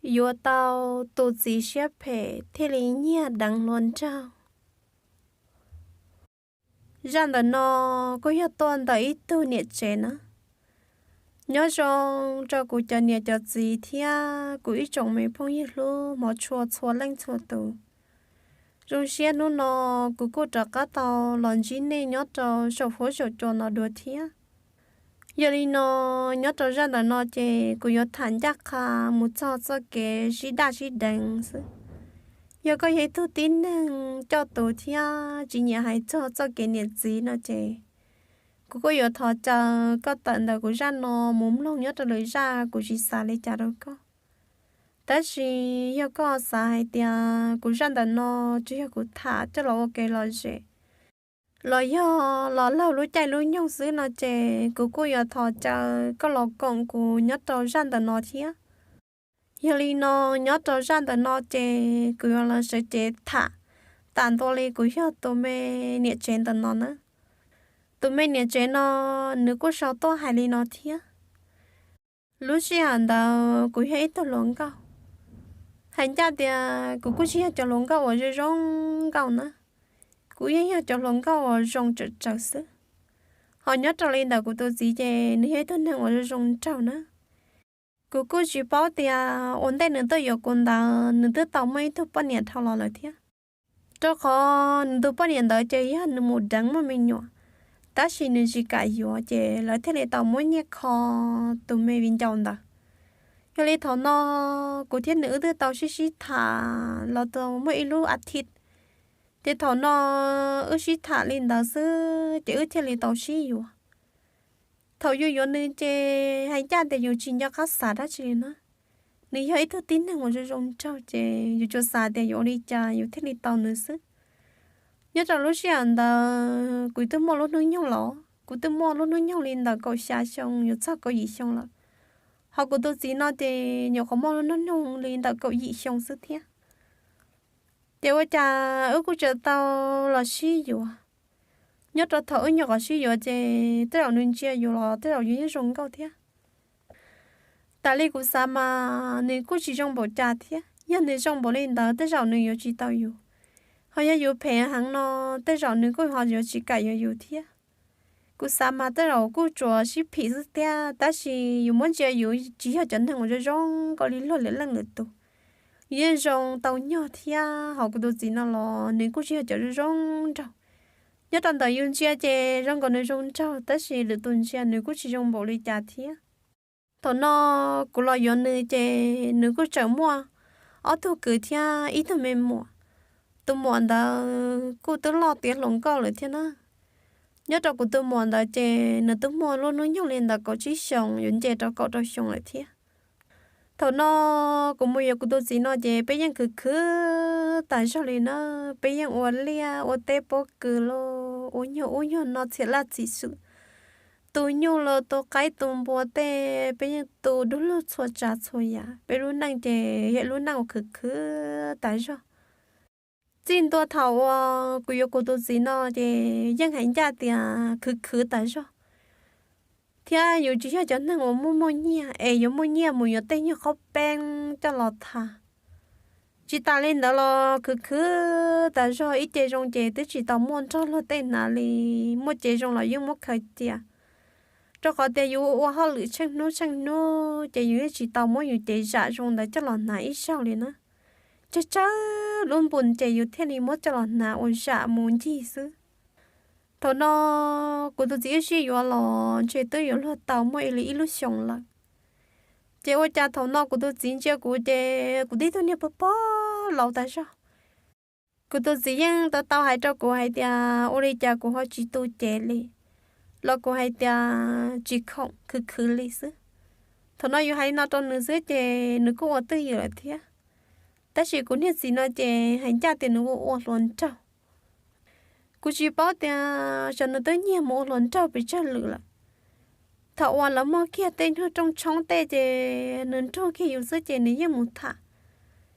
Yuav tau tus txiv siab phem thiaj li nyiag deev hluas nraug. Zaj ntawm no kuj yog tuaj ntawm ib tug niam tsev na. Nyob zoo rau kuv cov niam cov txiv thiab kuv ib tsoom me phooj ywg hlub hmov tshua txhua leej txhua tus. Zoo siab hnub no kuv kuj rov qab tau los ntsib nej nyob rau saum huab saum cua no dua thiab. Yog li no, nyob rau zaj ntawm no ces kuv yuav tham ncaj qha mus txog txoj kev sib daj sib deev xwb. Yog koj yog ib tug tib neeg coj tus thiab tsis nyiam hais txog txoj kev niam txiv no ces kuv kuj yuav thov caw koj tawm ntawm kuv zaj no mus mloog nyob rau lwm zaj, kuv tsis xav li cas rau koj. Tab sis yog koj xav hais tias kuv zaj ntawm no tsuas yog kuv tham coj los ua kev lom zem los yog los laug lub caij lub nyoog xwb no ces kuv kuj yuav thov caw koj los koom kuv nyob rau zaj ntawm no thiab. Yog li no, nyob rau zaj ntawm no ces kuv yuav los sawv cev tham tas ntua li kuv yog tus me niam tsev ntawm no na. Tus me niam tsev no nws kuj sau tuaj hais li no thiab. Lub sij hawm ntawd kuv yog ib tug hluas nkauj. Hais ncaj tias kuv kuj tsis yog cov hluas nkauj uas zoo zoo nkauj na. Kuv yeej yog cov hluas nkauj uas zoo tsawm tsawv xwb. Ho nyob rau li ntawm kuv tus txiv ces nws yog ib tug neeg uas zoo zoo nraug na. Kuv kuj tsis paub tias ua ntej nws tuaj yuav kuv ntawd nws twb tau muaj ib tug poj niam dhau los lawm thiab. Rau qhov nws tus poj niam ntawd ces yog nws mus deev muaj me nyuam, tab sis nws tsis kam yuav ces lawv thiaj li tau muab nyiaj kho tus me viv ncaus ntawd. Yog li thaum no kuv thiab nws wb twb tau sib sib tham los tau muaj ib lub a thiv, ces thaum no wb sib tham li ntawd xwb ces wb thiaj li tau sib yuav. Thaum yus yuav nws ces hais ncaj tias yus tsis nco qab xav dab tsi li na. Nws yog ib tug tib neeg uas zoo zoo nraug ces yus tsuas xav tias yuav ua li cas yus thiaj li tau nws xwb. Nyob rau lub sij hawm ntawd kuv twb muaj lub hnub nyoog los, kuv twb muaj lub hnub nyoog li ntawm kaum xya xyoo yuav txog kaum yim xyoo lawm. Ho kuv tus txiv no ces nyuam qhuav muaj lub hnub nyoog li ntawm kaum yim xyoo xwb thiab. Ces ua cas wb kuj tseem tau los sib yuav. Nyob rau thaum wb nyuam qhuav sib yuav ces tej zaum nws ntsia yus los tej zaum yus yeej zoo nkauj thiab. Tas li kuv xav mas nws kuj tsis zoo npaum cas thiab, yog nws zoo npaum li ntawd tej zaum nws yuav tsis tau yus. Ho yog yus phem heev no tej zaum nws kuj ho yuav tsis kam yuav yus thiab. Kuv xav mas tej zaum kuj tsuas sib phim xwb tiag, tab sis yus muab ntsia yus tsis yog cov neeg uas zoo zoo nkauj li luag lwm leej lwm tus. Yus yeej zoo tau nyog thiab, ho kuv tus txiv no los nws kuj tsis yog cov zoo zoo nraug. Nyob rau ntawm yus ntsia ces zoo nkaus nws zoo nraug, tab sis lwm tus ntsia nws kuj tsis zoo npaum li cas thiab. Thaum no kuv los yuav nws ces nws kuj tseem muaj ob tug kwv thiab ib tug me muam. Tus muam ntawd kuj twb loj tiav hluas nkauj lawm thiab na. Nyob rau kuv tus muam ntawd ces nws twb muaj lub hnub nyoog li ntawm kaum tsib xyoos yuav nce rau kaum rau xyoo lawm thiab. Thaum no kuv mus yuav kuv tus txiv no ces peb yeej khwv khwv tas zog li na. Peb yeej ua liaj ua teb pob kws los ua nyuag ub nyuag no txhia laj txhia xwm, tu nyuj los tu qaib tu npua tej peb yeej tu dub lug txhua tsav txhua yam. Peb lub neej ces yog lub neej uas khwv khwv tas zog. Txij ntua thaum uas kuv yuav kuv tus txiv no ces yeej hais ncaj tias khwv khwv tas zog thiab yus tsis yog cov neeg uas muaj muaj nyiaj es yuav muaj nyiaj mus yuav tej nyuag qhob peeb coj los tha. Tsis tas li ntawd los khwv khwv tas zog, ib ce zoo ces twb tsis tau muaj nrog luag tej hnav li, muaj ce zoo los yeej muab khaws cia. Rau qhov tias yus ua hauj lwm tsheej hnub tsheej hnub ces yus yeej tsis tau muab yus cev zam zoo ntawd coj los hnav ib zaug li na. Tsawg tsawg lub npus ces yus thiaj li muab coj los hnav ua zam mus ncig xwb. Thaum no kuv tus txiv wb sib yuav los ntshe twb yuav luag tau muaj li ib lub xyoos lawm. Ces ua cas thaum no kuv tus txiv ntsia kuv ces kuv tib tug niag pog pog laus tas zog. Kuv tus txiv yeej tau tau hais rau kuv hais tias ua li cas kuv ho tsis tu cev li, los kuv hais tias tsis khoom, khwv khwv li xwb. Thaum no yus hais li no rau nws xwb ces nws kuj ua twj ywm lawm thiab. Tab sis kuv niag txiv no ces hais ncaj tias nws ua ua hluas nraug. Kuv tsis paub tias xyov nws twb nyiag mus ua hluas nraug pes tsawg lwm lawm. Thaum uas lawv muaj kiag tej nyuag rooj tshoob tej ces nws nrug kiag yus xwb ces nws yeej mus tham.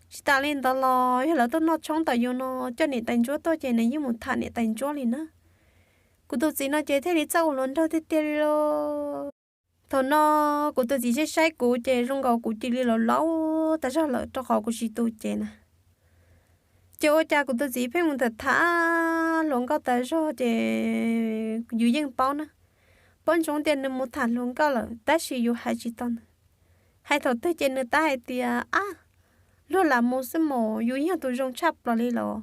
Tsis tas li ntawd los yog lawv tuaj noj tshoob tom yus no, coj niam tais ntsuab tuaj ces nws yeej mus tham niam tais ntsuab li na. Kuv tus txiv no ces thiaj li txawj ua hluas nraug tiag tiag li los. Thaum no kuv tus txiv saib saib kuv ces zoo nkaus kuv cia li laus laus tas zog lawm rau qhov kuv tsis tu cev na. Ces ua cas kuv tus txiv pheej mus tham tham hluas nkauj tas zog ces yus yeej paub na, paub ntsoov tias nws mus tham hluas nkauj lawm tab sis yus hais tsis tau nws. Hais thaum twg ces nws tab hais tias, ab, luag lam mus xwb mas yus yog tus zoo tshaj plaws li los,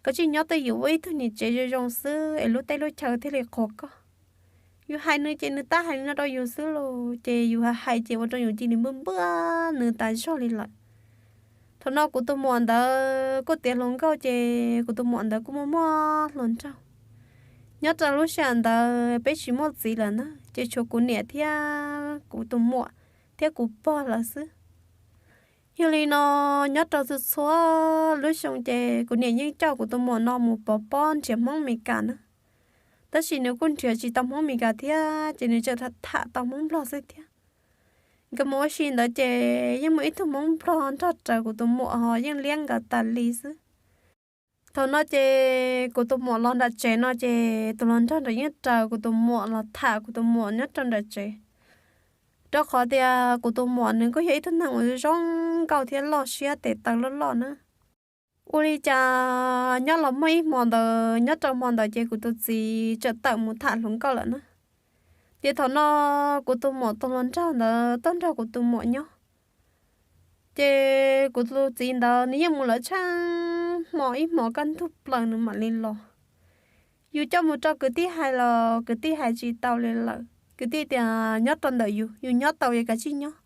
koj tsis nyob twj ywm ua ib tug niam tsev zoo zoo xwb es lub teb lub chaw thiaj li qhuas koj. Yus hais nws ces nws tab hais li no rau yus xwb los ces yus hais hais ces ua rau yus cia li npwj npwj nws tas zog li lawm. Thaum no kuv tus muam ntawd kuj tiav hluas nkauj ces kuv tus muam ntawd kuj muaj muaj hluas nraug. Nyob rau lub sij hawm ntawd peb tsis muaj txiv lawm na ces tshuav kuv niam thiab kuv tus muam thiab kuv pog lawm xwb. Yog li no nyob rau txhua txhua lub xyoo ces kuv niam yeej coj kuv tus muam no mus pov pob nrhiav Hmoob Amelikas na. Tab sis nws kuj nrhiav tsis tau Hmoob Amelikas thiab ces nws tseem tham tau Hmoob Nplog xwb thiab. Nkawd mus ua si ntawd ces yeej muaj ib tug Hmoob Nplog nrog raws kuv tus muam ho yeej liab nkawd tas li xwb. Thaum no ces kuv tus muam los nram tsev no ces tus hluas nraug nram yeej raws kuv tus muam los tham kuv tus muam nyob rau nram tsev, rau qhov tias kuv tus muam nws kuj yog ib tug neeg uas zoo nkauj thiab loj siab tes taw loj loj na. Ua li cas nyob los muaj ib hmo ntawd nyob rau hmo ntawd ces kuv tus txiv tseem tawm mus tham hluas nkauj lawm na. Ces thaum no kuv tus muam tus hluas nraug ntawd tuaj nrog kuv tus muam nyob. Ces kuv tus txiv ntawd nws yeej mus lawv tsheej hmo ib hmos kaj ntug plaws nws mam li los. Yus coj mus rau kwv tij hais los kwv tij hais tsis tau li lawm, kwv tij tias nyob rau ntawm yus, yus nyob tau ces kav tsij nyob,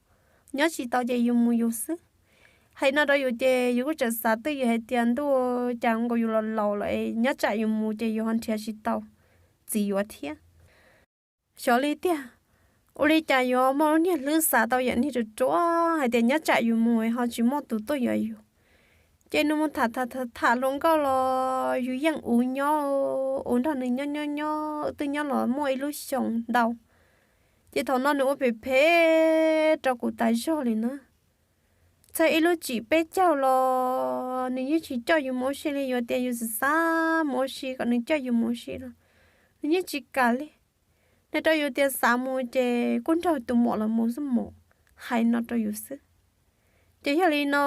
nyob tsis tau ces yus mus yus xwb. Hais no rau yus ces yus kuj tseem xav twj ywm hais tias ntuj cas nkaus yus los laus lawm es nyob tsam yus mus ces yus ho nrhiav tsis tau txiv yuav thiab. Xyov li tiag, ua li cas yuav muaj lub niag hlwb xav tau yam niag ruam ruam hais tias nyob tsam yus mus ho tsis muaj tus tuaj yuav yus. Ces nws mus tham tham tham hluas nkauj los yus yeej uv nyob, uv nrog nws nyob nyob nyob twb nyob los muaj ib lub xyoos ntau. Ces thaum no nws ua phem phem rau kuv tas zog li na. Txog ib lub tsim peb caug los nws yeej tsis coj yus mus ua si li, yus tias yus xav xav mus ua si kom nws coj yus mus ua si los nws yeej tsis kam li. Nws rau yus tias xav mus ces kuj nrog tus muam los mus xwb mus, hais no rau yus xwb. Ces yog li no,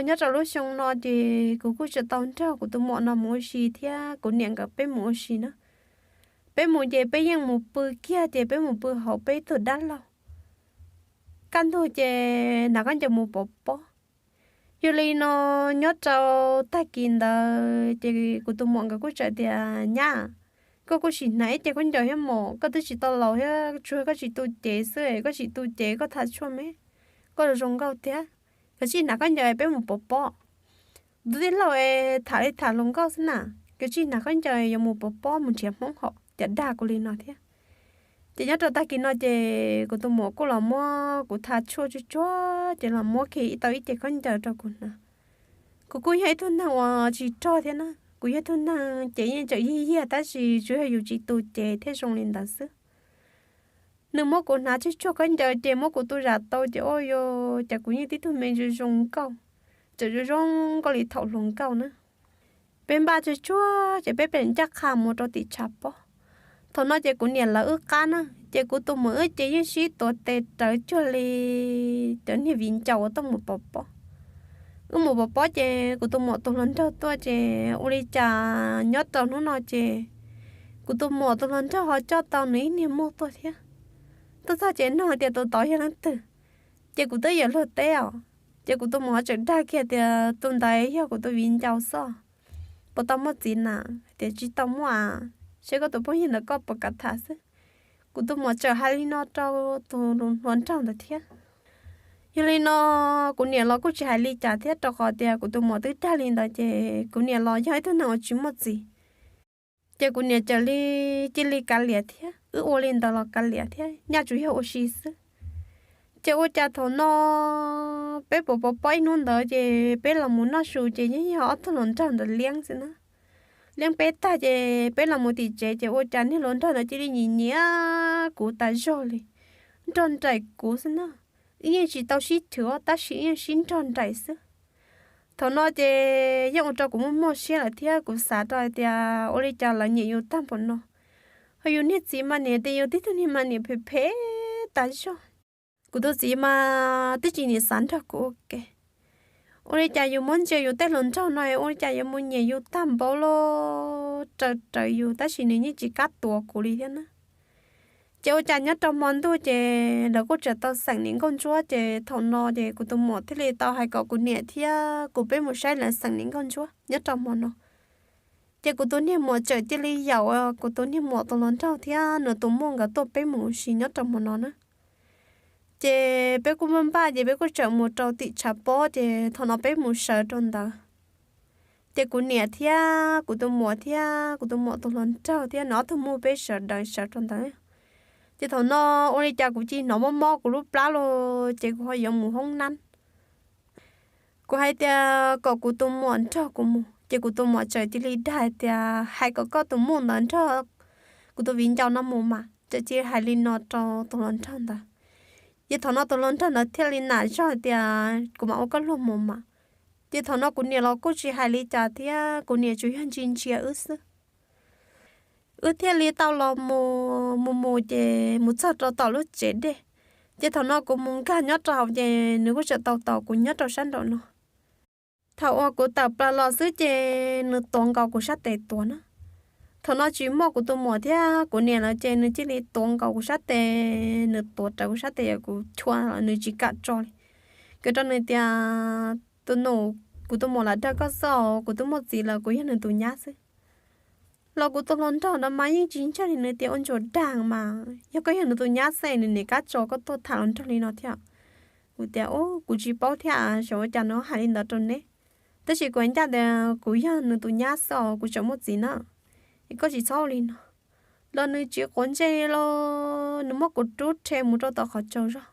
nyob rau lub xyoo no ces kuv kuj tsis tau nrog kuv tus muam no mus ua si thiab kuv niam nkawd peb mus ua si na. Peb mus ces peb yeej mus pw kiag ces peb mus pw hauv peb tug dab laug. Kaj ntug ces hnav khaub ncaws mus pov pob. Yog li no, nyob rau tag kis ntawd ces kuv tus muam nkawd kuj txawm tias, nyab, koj kuj sim hnav ib ce khaub ncaws thiab mas, koj twb tsis tau laus thiab, tsuas koj tsis tu cev xwb, koj tsis tu cev koj tha tshuaj me, koj zoo nkauj thiab, koj sim hnav khaub ncaws peb mus pov pob. Tus tij laug es tham li tham hluas nkauj xwb na, koj sim hnav khaub ncaws yuav mus pov pob mus nrhiav Hmoob hom, cas dag kuv li no thiab. Ces nyob rau tag kis no ces kuv tus muam kuj los muab kuv tha tshuaj tsuag tsuag ces los muab kiag tau ib ce khaub ncaws rau kuv hnav. Kuv kuj yog ib tug neeg uas tsis rog thiab na, kuv yog ib tug neeg cev yeej tseem yig yiag tab sis tsuas yog yus tsis tu cev thiaj zoo li ntawd xwb. Nws muab kuv hnav tsuag tsuag khaub ncaws ces muab kuv tu zam tau ces ua cas kuv yeej tib tug me zoo zoo nkauj, tseem zoo zoo nkauj li thaum hluas nkauj na. Peb npaj tsuag tsuag ces peb pem ncaj qha mus rau tim tshav pob. Thaum no ces kuv niam lawv wb qab na, ces kuv tus muam wb ces yeej sib tuav tes rawv cuag li cov niag viv ncaus uas tuaj mus pov pob. Wb mus pov pob ces kuv tus muam tus hluas nraug tuaj ces ua li cas nyob rau hnub no ces kuv tus muam tus hluas nraug ho coj tau nws ib niag muam tuaj thiab. Tuaj txog ces nug hais tias tus tod yog leej twg, ces kuv twb yuav luag teb os. Ces kuv tus muam ho tseem dag kiag tias tus ntawd yog kuv tus viv ncaus xwb, puas tau muaj txiv na? Tias tsis tau muaj a, saib koj tus phooj ywg ntawd koj puas kam tham xwb. Kuv tus muam tseem hais li no rau tus hluas nraug ntawd thiab. Yog li no, kuv niam los kuj tsis hais li cas thiab rau qhov tias kuv tus muam twb dag li ntawd ces kuv niam los yog ib tug neeg uas tsis muaj txiv. Ces kuv niam cia li, cia li kav liam thiab, wb ua li ntawd los kav liam thiab, nyaj tsuas yog ua si xwb. Ces ua cas thaum no peb pov pov pob ib hnub ntawd ces peb los mus noj su ces yeej yog ob tug hluas nraug ntawd liab xwb na. Liab peb tag ces peb los mus tim tsev ces ua cas niag hluas nraug ntawd cia li nyiam nyiam kuv tas zog li, nrog nraim kuv xwb na. Wb yeej tsis tau sib chwv tab sis yeej sib nrog nraim xwb. Thaum no ces yeej ua rau kuv muaj muaj siab lawm thiab kuv xav rau hais tias ua li cas lawv nyiam yus tag npaum no, ho yus niag txiv mas niam tias yus tib tug niag mas niam phem phem tas zog. Kuv tus txiv mas twb tsis nim xav nrog kuv ua ke, Ua li cas yus muab ntsia yus tej hluas nraug no ua li cas yuav mus nyiam yus tag npaum li, raws raws yus tab sis nws yeej tsis kam tuav kuv li thiab na. Ces ua cas nyob rau hmo ntuj ces lawv kuj tseem tau xeem niam nkauj ntsuab, ces thaum no ces kuv tus muam thiaj li tau hais kom kuv niam thiab kuv peb mus saib lawv xeem niam nkauj ntsuab nyob rau hmo no. Ces kuv tus niag muam tseem cia li yaum kuv tus niag muam tus hluas nraug thiab nws tus muam nkawd tuaj peb mus ua si nyob rau hmo no na. Ces peb kuj npaj npaj ces peb kuj tseem mus rau tim tshav pob, ces thaum no peb mus sawv rau ntawd. Ces kuv niam thiab kuv tus muam thiab kuv tus muam tus hluas nraug thiab nws ob tug muam peb sawv daws sawv rau ntawd. Ces thaum no ua li cas kuv cia li hnov mob mob kuv lub plab los ces kuv ho yuav mus hoob nab. Kuv hais tias kom kuv tus muam nrog kuv mus, ces kuv tus muam txawm cia li dag hais tias hais kom koj tus muam ntawd nrog kuv tus viv ncaus no mus mas, txawm cia li hais li no rau tus hluas nraug ntawd. Ces thaum no tus hluas nraug ntawd thiaj li nam zog hais tias kuv mam ua koj luag mus mas. Ces thaum no kuv niam los kuj tsis hais li cas thiab, kuv niam tsuas yog ntsia ntsia wb xwb. Wb thiaj li tau los mus mus mus ces mus txog rau tom lub tsev dej. Ces thaum no kuv mus nkag nyob rau hauv ces nws kuj tseem tau tos kuv nyob rau sab nraum no. Thaum uas kuv tawm plaws los xwb ces nws tuav nkaus kuv sab tes tuav na. Thaum no tsis muaj kuv tus muam thiab kuv niam lawm ces nws cia li tuav nkaus kuv sab tes, nws tuav rawv kuv sab tes, kuv chua nws tsis kam tso li. Kuv rau nws tias, tus nus, kuv tus muam lam dag koj xwb os, kuv twb muaj txiv lawm, kuv yog nws tus nyab xwb. Los kuv tus hluas nraug ntawd mas yeej tsis ntseeg li, nws tias ua ntsuas dag mas, yog koj yog nws tus nyab xwb nws niam kam tso koj tuaj tham hluas nraug li no thiab. Kuv tias, kuv tsis paub thiab, xyov ua cas nws hais li ntawd rau neb. Tab sis kuv ncaj tias kuv yog nws tus nyab xwb os, kuv tseem muaj txiv na. Es koj tsis txhob ua li no. Los nws tsis quav ntsej li los nws muab kuv rub rhe mus rau tom qhov tsaus zog.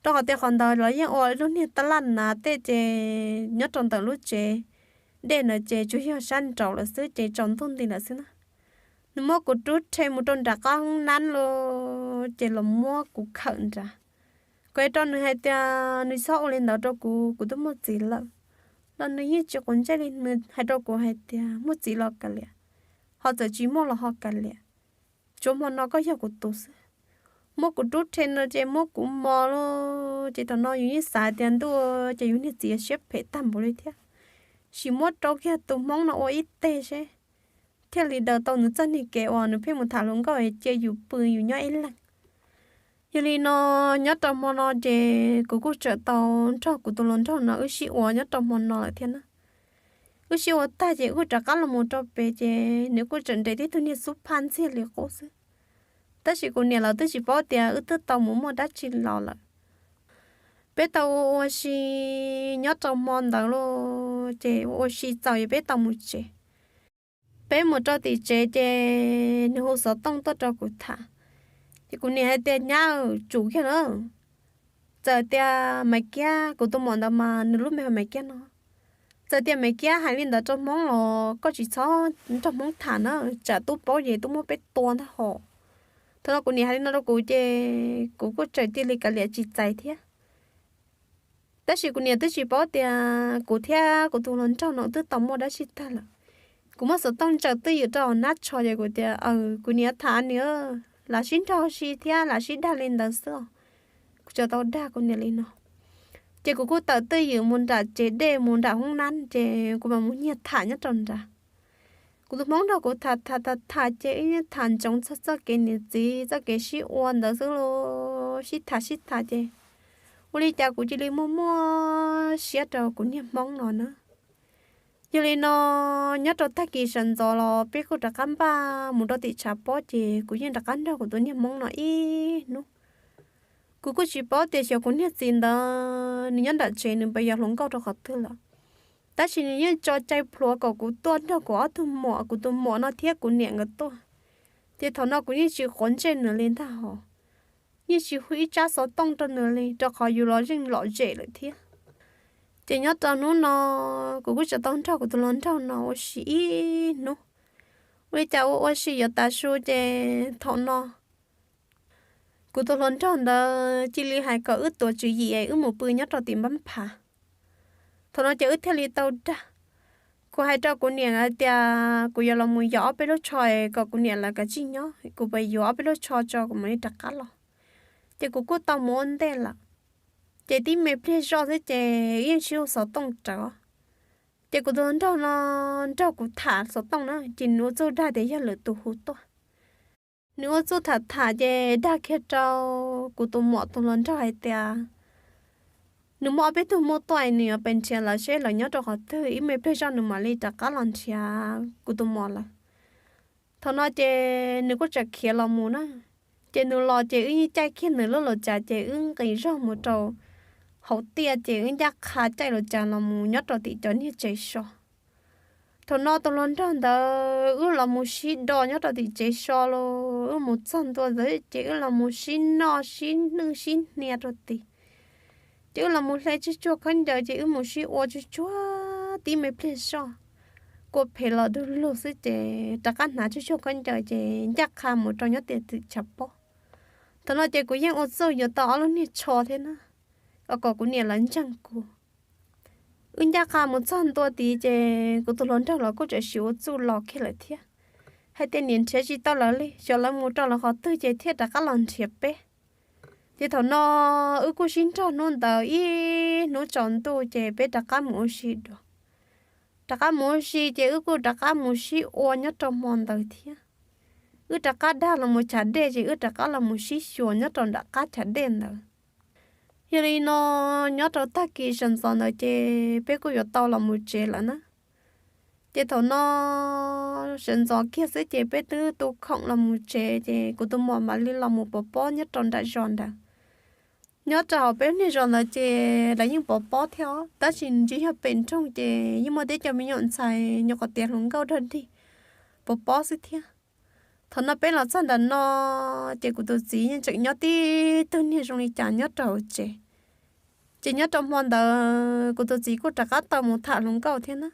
Rau qhov tias qhov ntawd los yeej ua ib lub niag taj laj hnav tej ces nyob rau ntawm lub tsev dej ntawd ces tsuas yog sab nraud lawm xwb ces tsaus ntuj nti lawm xwb na. Nws muab kuv rub rhe mus rau nram qab hoob nab los ces los muab kuv khawm nrad. Kuv hais rau nws hais tias nws txhob ua li ntawd rau kuv, kuv twb muaj txiv lawm. Los nws yeej tsis quav ntsej li, nws hais rau kuv hais tias muaj txiv los kav liam, ho txawm tsis muaj los ho kav liam, tsuav hmo no koj yog kuv tus xwb. Muab kuv rub rhe no ces muab kuv mos los ces thaum no yus yeej xav tias ntuj, ces yus niag txiv siab phem tag npaum li thiab, sim muab rau kiag tus hmoob no ua ib teg seb thiaj li daws tau nws txoj niag kev uas nws pheej mus tham hluas nkauj cia yus pw yus nyob ib leeg. Yog li no, nyob rau hmo no ces kuv kuj tseem tau nrog kuv tus hluas nraug no wb sib ua nyob rau hmo no lawm thiab na. Wb sib ua tag ces wb kuj rov qab los mus rau pem ces nws kuj tseem nres tib tug niag xub phaj ntxiag li qub xwb. Tab sis kuv niam lawv twb tsis paub tias wb twb tau mus muaj dab tsi los lawm. Peb tau ua ua si nyob rau hmo ntawd los ces ua ua si txaus es peb tau mus tsev. Peb mus rau tim tsev ces nws hu xov tooj tuaj rau kuv tham. Ces kuv niam hais tias, nyab, tsum kiag na. Txawm tias Maiv Kiab, kuv tus muam ntawd mas nws lub npe hu Maiv Kiab no, txawm tias Maiv Kiab hais li ntawd rau hmoob los koj tsis txhob nrog hmoob tham na, tsam tub paub ces tub muab peb tua ntag hos. Thaum no kuv niam hais li no rau kuv ces kuv kuj tseem cia li kav liam tsis txais thiab. Tab sis kuv niam twb tsis paub tias kuv thiab kuv tus hluas nraug no twb tau muaj dab tsi tag lawm. Kuv muab xov tooj ntsaws twj ywm rau hauv hnab tsho ces kuv tias, kuv niam tham nws, lam sib nrog si thiab lam sib dag li ntawd xwb os. Kuv tsuas tau dag kuv niam li no. Ces kuv kuj tawm twj ywm mus nram tsev dej mus nram hoob nab ces kuv mam mus nyiag tham nyob rau nrad. Kuv tus hmoob nrog kuv tham tham tham tham ces wb nyiag tham ntsoov txog txoj kev niam txiv txoj kev sib ua ntawd xwb los sib tham sib tham ces ua li cas kuv cia li muaj muaj siab rau kuv niag hmoob no na. Yog li no, nyob rau tag kis sawv ntxov los peb kuj rov qab npaj mus rau tim tshav pob ces kuv yeej rov qab nrog kuv tus niag hmoob no ib hnub. Kuv kuj tsis paub tias xyov kuv niag txiv ntawd nws nyob nram tsev nws puas yog hluas nkauj rau qhov twg lawm. Tab sis nws yeej tso cai plhuav kom kuv tuaj nrog kuv ob tug muam, kuv tus muam no thiab kuv niam nkawd tuaj. Ces thaum no kuv yeej tsis quav ntsej nws li ntag hos, yeej tsis hu ib tsab xov tooj rau nws li rau qhov yus los yeej lom zem lawm thiab. Ces nyob rau hnub no, kuv kuj tseem tau nrog kuv tus hluas nraug no ua si ib hnub. Ua li cas ua ua si yuav tav su ces thaum no kuv tus hluas nraug ntawd cia li hais kom wb tuav tswv yim es wb mus pw nyob rau tim npab phav. Thaum no ces wb thiaj li tau dag. Kuv hais rau kuv niam hais tias kuv yuav los mus yos ob peb lub tsho es kom kuv niam lawv kav tsij nyob, kuv puas yuav ob peb lub tsho tso kuv mam li rov qab los. Ces kuv kuj tau mus ua ntej lawm. Ces tib me pliag zoj xwb ces yeej sib hu xov tooj rawv. Ces kuv tus hluas nraug no nrog kuv tham xov tooj na ces nws ua txuj dag tias yog lwm tus hu tuaj. Nws ua txuj tham tham ces dag kiag rau kuv tus muam tus hluas nraug hais tias nws muaj ob peb tug muaj tuaj, nws yuav pes nrhiav lawv seb lawv nyob rau qhov twg, ib me pliag zoj nws mam li rov qab los nrhiav kuv tus muam lawm. Thaum no ces nws kuj tseem khiav los mus na. Ces nws los ces wb yeej caij kiag nws lub laus cav ces wb nqis zog mus rau hauv tiaj ces wb ncaj qha caij laus cav los mus nyob rau tim cov niag tsev so. Thaum no tus hluas nraug ntawd wb los mus sib do nyob rau tim tsev so los wb mus txog ntua ntawd ces wb los mus sib noj sib nwj sib hnia rau tid. Ces wb los mus hle tsuj tsuag khaub ncaws ces wb mus sib ua tsuj tsuag tib me pliag zoj, kua phem los du lug xwb ces rov qab hnav tsuj tsuag khaub ncaws ces ncaj qha mus rau nyob tiaj tim tshav pob. Thaum no ces kuv yeej ua txuj yuav tau ob lub niag tsho thiab na, kom kuv niam lawv ntseeg kuv. Wb ncaj qha mus txog ntua tid ces kuv tus hluas nraug los kuj tseem sim ua txuj los kiag lawm thiab, hais tias niam nrhiav tsis tau lawv li, xyov lawv mus rau lawv qhov twg ces thiaj rov qab los nrhiav peb. Ces thaum no wb kuj sib nrog hnub ntawd ib hnub tsaus ntuj ces peb rov qab mus ua si dua. Rov qab mus ua si ces wb kuj rov qab mus sib ua nyob rau hmo ntawd thiab. Wb rov qab dag los mus chav dej ces wb rov qab los mus sib xyuas nyob rau nram qab chav dej ntawd. Yog li no, nyob rau tag kis sawv ntxov ntawd ces peb kuj yuav tau los mus tsev lawm na. Ces thaum no sawv ntxov kiag xwb ces peb twb tu khoom los mus tsev ces kuv tus muam mam li los mus pov pob nyob rau nram zos ntawd. Nyob rau hauv peb lub niag zos ntawd ces lawv yeej pov pob thiab os, tab sis nws tsis yog pem nroog ces yeej muaj tib co me nyuam ntxhais nyuam qhuav tiav hluas nkauj dog dig pov pob xwb thiab. Thaum no peb los txog ntawm no ces kuv tus txiv yeej tseem nyob tib tug niag zoo li cas nyob rau hauv tsev. Ces nyob rau hmo ntawd kuv tus txiv kuj rov qab tau mus tham hluas nkauj thiab na.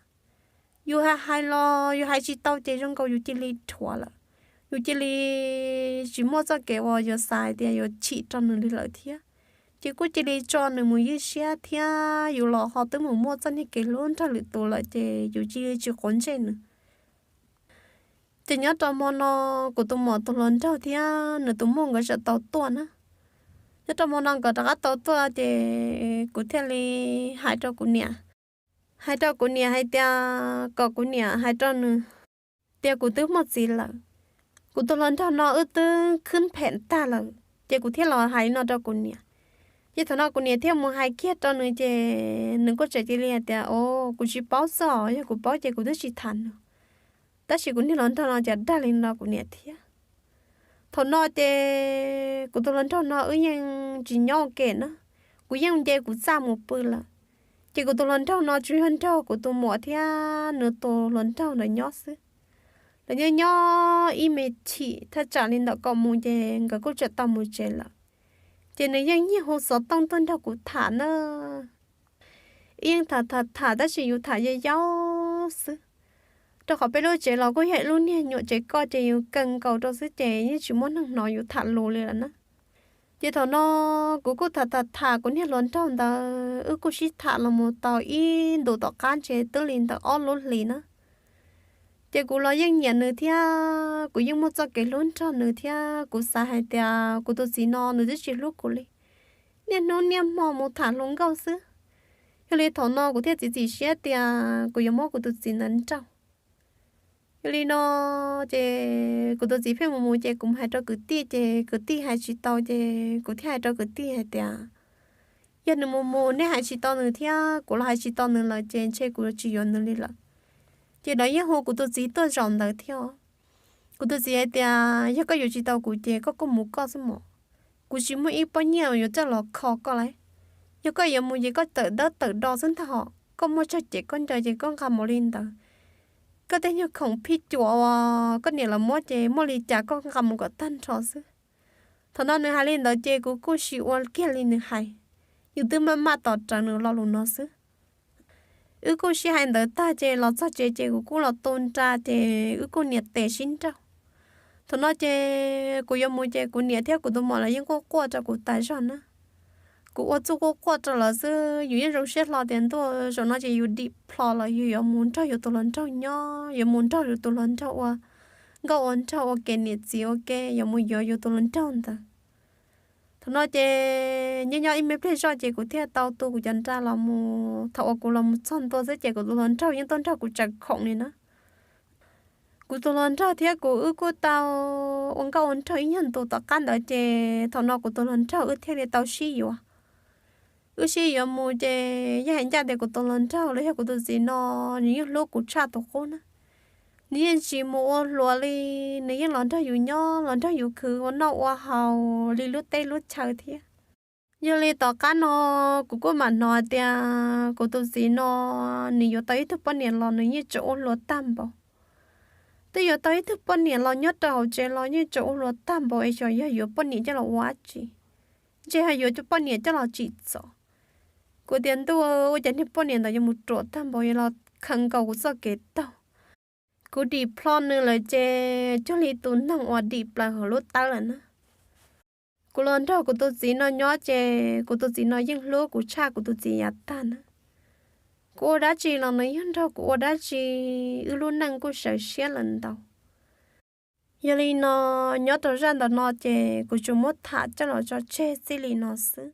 Yus hais hais los yus hais tsis tau ces zoo nkaus yus cia li dhuav lawm. Yus cia li tsis muaj txoj kev uas yuav xav hais tias yuav chim rau nws li lawm thiab. Ces kuj cia li tso nws mus ywj siab thiab yus los ho twb mus muaj txoj niag kev hlub nrog lwm tus lawm ces yus cia li tsis quav ntsej nws. Ces nyob rau hmo no kuv tus muam tus hluas nraug thiab nws tus muam nkawd tseem tau tuaj na. Nyob rau hmo no nkawd rov qab tau tuaj ces kuv thiaj li hais rau kuv niam, hais rau kuv niam hais tias kom kuv niam hais rau nws tias kuv twb muaj txiv lawm. Kuv tus hluas nraug no wb twb khwb phem tag lawm ces kuv thiaj los hais li no rau kuv niam. Ces thaum no kuv niam thiaj mus hais kiag rau nws ces nws kuj tseem cia li hais tias, o, kuv tsis paub xwb os, yog kuv paub ces kuv twb tsis tham nws. Tab sis kuv niag hluas nraug no cas dag li no kuv niam thiab. Thaum no ces kuv tus hluas nraug no wb yeej tsis nyob ua ke na, kuv yeej nce kuv txaj mus pw lawm. Ces kuv tus hluas nraug no tsuas yog nrog kuv tus muam thiab nws tus hluas nraug ntawd nyob xwb. Lawv nyob nyob ib me chim thaj tsam li ntawm kaum moos ces nkawd kuj tseem tau mus tsev lawm. Ces nws yeej niaj hu xov tooj tuaj nrog kuv tham na. Ib yeej tham tham tham tab sis yus tham yau yau xwb, rau qhov peb lub tsev los kuj yog ib lub niag nyuam tsev koj ces yus kaw nkaus rau xwb ces yeej tsis muaj neeg hnov yus tham lus li lawm na. Ces thaum no kuv kuj tham tham tham kuv niag hluas nraug ntawd wb kuj sib tham los mus tau ib ntus tom qab ntshe twb li ntawm ob lub hlis na. Ces kuv los yeej nyiam nws thiab kuv yeej muaj txoj kev hlub nrog nws thiab kuv xav hais tias kuv tus txiv no nws twb tsis hlub kuv li. Niaj hnub niaj hmo mus tham hluas nkauj xwb. Yog li thaum no kuv thiaj txiav txim siab tias kuv yuav muab kuv tus txiv ntawd nrauj. Yog li no ces kuv tus txiv pheej mus mus ces kuv mus hais rau kwv tij ces kwv tij hais tsis tau ces kuv thiaj hais rau kwv tij hais tias yog nws mus mus nej hais tsis tau nws thiab kuv los hais tsis tau nws lawm ces ntshe kuv tsis yuav nws li lawm. Ces lawv yeej hu kuv tus txiv tuaj zaum ntawd thiab. Kuv tus txiv hais tias yog koj yuav tsis tau kuv ces koj kuj mus koj xwb mos. Kuv tsis muaj ib pob nyiaj yuav coj los kho koj lawm. Yog koj yuav mus ces koj tawm dawb tawm do xwb ntag hos, koj muaj tsawg ces koj nco ces koj nqa mus li ntawd. Koj tej nyuag khoom phij cuam uas koj niam lawv muab ces muaj li cas koj nqa mus kom tag nrho xwb. Thaum no nws hais li ntawd ces kuv kuj sim ua kiag li nws hais, yus twb maj maj tos rawv nws lo lus no xwb. Wb kuj sib hais ntawd tag ces los txog tsev ces kuv kuj los tu nra ces wb kuj nias tes sib nrauj. Thaum no ces kuv yuav mus ces kuv niam thiab kuv tus muam lawv yeej quaj quaj rau kuv tas zog na. Kuv ua txuj quaj quaj rau lawv xwb, yus yeej zoo siab hlo tias ntuj zaum no ces yus dim plho los yus yuav mus nrog yus tus hluas nraug nyob, yuav mus nrog yus tus hluas nraug ua nkauj ua nraug ua ke niam txiv ua ke, yuav mus yuav yus tus hluas nraug ntawd. Thaum no ces nyob nyob ib me pliag zoj ces kuv thiaj tau tu kuv cov nra los mus. Thaum uas kuv los mus txog ntua xwb ces kuv tus hluas nraug yeej tuaj nrog kuv tsaws khoom li na. Kuv tus hluas nraug thiab kuv wb kuj tau ua nkauj ua nraug ib nyuag ntu tom qab ntawd ces thaum no kuv tus hluas nraug wb thiaj li tau sib yuav. Wb sib yuav mus ces yeej hais ncaj tias kuv tus hluas nraug los yog kuv tus txiv no, nws yeej hlub kuv tshaj tus qub na. Nws yeej tsis mus ua hluas li, nws yeej los nrog yus nyob los nrog yus khwv ua noj ua haus li lub teb lub chaw thiab. Yog li tom qab no kuv kuj mam hnov tias kuv tus txiv no nws yuav tau ib tug poj niam los nws yeej tseem ua hluas tag npaum. Twb yuav tau ib tug poj niam los nyob rau hauv tsev los yeej tseem ua hluas tag npaum es xyov yog yuav poj niam coj los ua dab tsi. Ntshe ho yuav poj niam coj los tsim txom. Kuv tias ntuj, ua cas niag poj niam ntawd yuav mus ruam tag npaum yuav los khaws nkaus kuv txoj kev taug. Kuv dim plho nws lawm ces cuag li tus noog uas dim plaws hauv lub tawb lawm na. Kuv los nrog kuv tus txiv no nyob ces kuv tus txiv no yeej hlub kuv tshaj kuv tus txiv yav tag na. Kuv ua dab tsi los nws yeej nrog kuv ua dab tsi, wb lub neej kuj sawv siab lawm ntau. Yog li no, nyob rau zaj ntawm no ces kuv tsuas muab tham coj los tso tseg txij li no xwb.